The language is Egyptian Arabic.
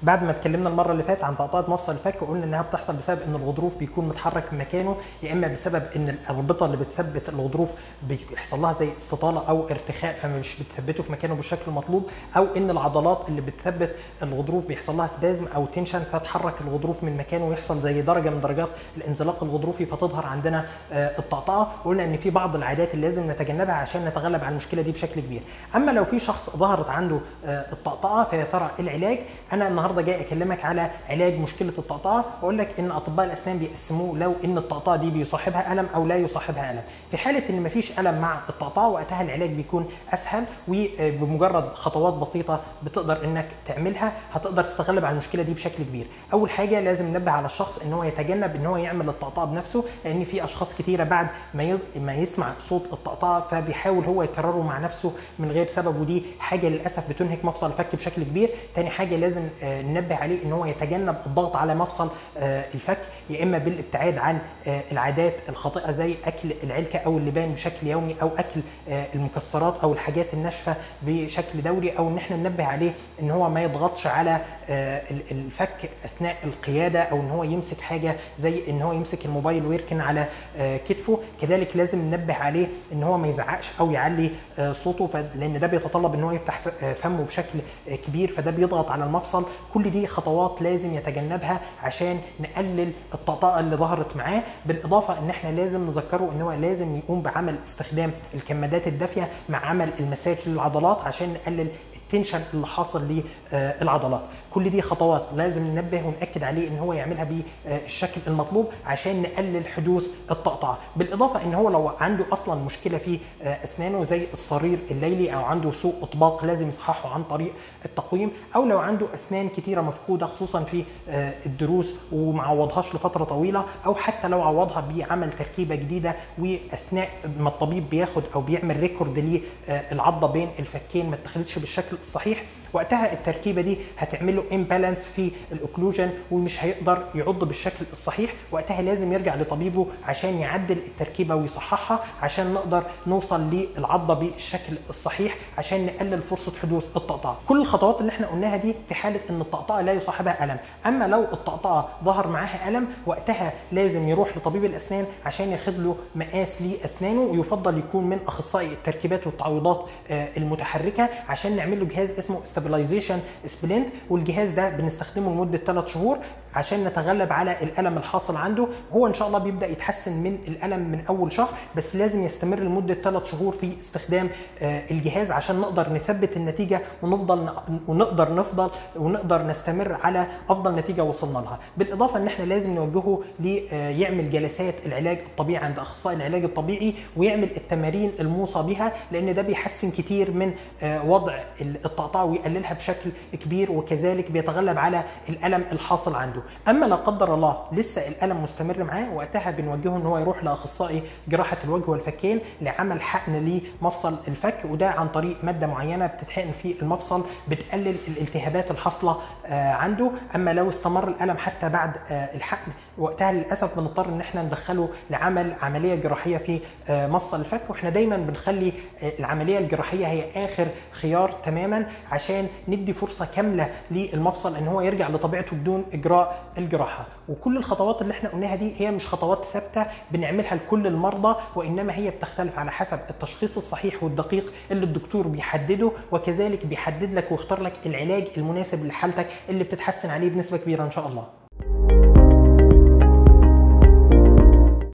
بعد ما اتكلمنا المرة اللي فاتت عن طقطقة مفصل الفك وقلنا انها بتحصل بسبب ان الغضروف بيكون متحرك من مكانه، يا اما بسبب ان الاربطه اللي بتثبت الغضروف بيحصل لها زي استطاله او ارتخاء فمش بتثبته في مكانه بالشكل المطلوب، او ان العضلات اللي بتثبت الغضروف بيحصل لها spasm او tension فتحرك الغضروف من مكانه ويحصل زي درجه من درجات الانزلاق الغضروفي فتظهر عندنا الطقطقه. وقلنا ان في بعض العادات اللي لازم نتجنبها عشان نتغلب على المشكلة دي بشكل كبير. اما لو في شخص ظهرت عنده الطقطقه فيا ترى العلاج؟ انا النهارده جاي اكلمك على علاج مشكلة الطقطقه، واقول لك ان اطباء الاسنان بيقسموه لو ان الطقطقه دي بيصاحبها الم او لا يصاحبها الم. في حاله ان مفيش الم مع الطقطقه وقتها العلاج بيكون اسهل، وبمجرد خطوات بسيطة بتقدر انك تعملها هتقدر تتغلب على المشكلة دي بشكل كبير. اول حاجة لازم ننبه على الشخص ان هو يتجنب ان هو يعمل الطقطقه بنفسه، لان في اشخاص كتيرة بعد ما يسمع صوت الطقطقه فبيحاول هو يكرره مع نفسه من غير سبب، ودي حاجة للاسف بتنهك مفصل الفك بشكل كبير. تاني حاجة لازم ننبه عليه ان هو يتجنب الضغط على مفصل الفك، يا اما بالابتعاد عن العادات الخاطئة زي اكل العلكه او اللبان بشكل يومي، او اكل المكسرات او الحاجات الناشفه بشكل دوري، او ان احنا ننبه عليه ان هو ما يضغطش على الفك اثناء القيادة، او ان هو يمسك حاجة زي ان هو يمسك الموبايل ويركن على كتفه. كذلك لازم ننبه عليه ان هو ما يزعقش او يعلي صوته، لان ده بيتطلب ان هو يفتح فمه بشكل كبير فده بيضغط على المفصل. كل دي خطوات لازم يتجنبها عشان نقلل الطقطقه اللي ظهرت معاه. بالاضافة ان احنا لازم نذكره ان هو لازم يقوم بعمل استخدام الكمادات الدافيه مع عمل المساج للعضلات عشان نقلل ال tension اللي حاصل للعضلات. كل دي خطوات لازم ننبه ونأكد عليه ان هو يعملها بالشكل المطلوب عشان نقلل حدوث الطقطقه. بالاضافة ان هو لو عنده اصلا مشكلة في اسنانه زي الصرير الليلي، او عنده سوء اطباق لازم يصححه عن طريق التقويم، او لو عنده اسنان كتيرة مفقودة خصوصا في الضروس ومعوضهاش لفترة طويلة، او حتى لو عوضها بعمل تركيبه جديدة واثناء ما الطبيب بياخد او بيعمل record للعضه بين الفكين ما اتخذتش بالشكل الصحيح، وقتها التركيبة دي هتعمل له imbalance في ال occlusion ومش هيقدر يعض بالشكل الصحيح. وقتها لازم يرجع لطبيبه عشان يعدل التركيبة ويصححها عشان نقدر نوصل للعضه بالشكل الصحيح عشان نقلل فرصة حدوث الطقطقه. كل الخطوات اللي احنا قلناها دي في حاله ان الطقطقه لا يصاحبها الم. اما لو الطقطقه ظهر معاها الم وقتها لازم يروح لطبيب الاسنان عشان ياخد له مقاس لاسنانه، ويفضل يكون من اخصائي التركيبات والتعويضات المتحركة عشان نعمل له جهاز اسمه stabilization splint، والجهاز ده بنستخدمه لمدة 3 شهور عشان نتغلب على الالم الحاصل عنده. هو ان شاء الله بيبدا يتحسن من الالم من اول شهر، بس لازم يستمر لمدة 3 شهور في استخدام الجهاز عشان نقدر نثبت النتيجة ونفضل ونقدر نفضل ونقدر نستمر على افضل نتيجة وصلنا لها. بالاضافة ان احنا لازم نوجهه ليعمل جلسات العلاج الطبيعي عند اخصائي العلاج الطبيعي ويعمل التمارين الموصى بها، لان ده بيحسن كتير من وضع الطقطقه ويقللها بشكل كبير، وكذلك بيتغلب على الالم الحاصل عنده. اما لا قدر الله لسه الالم مستمر معاه، وقتها بنوجهه ان هو يروح لاخصائي جراحه الوجه والفكين لعمل حقن لمفصل الفك، وده عن طريق مادة معينة بتتحقن في المفصل بتقلل الالتهابات الحاصلة عنده. اما لو استمر الالم حتى بعد الحقن وقتها للاسف بنضطر ان احنا ندخله لعمل عملية جراحية في مفصل الفك، واحنا دايما بنخلي العملية الجراحية هي اخر خيار تماما عشان ندي فرصة كاملة للمفصل ان هو يرجع لطبيعته بدون اجراء الجراحة. وكل الخطوات اللي احنا قلناها دي هي مش خطوات ثابتة بنعملها لكل المرضى، وانما هي بتختلف على حسب التشخيص الصحيح والدقيق اللي الدكتور بيحدده، وكذلك بيحدد لك ويختار لك العلاج المناسب لحالتك اللي بتتحسن عليه بنسبة كبيرة ان شاء الله.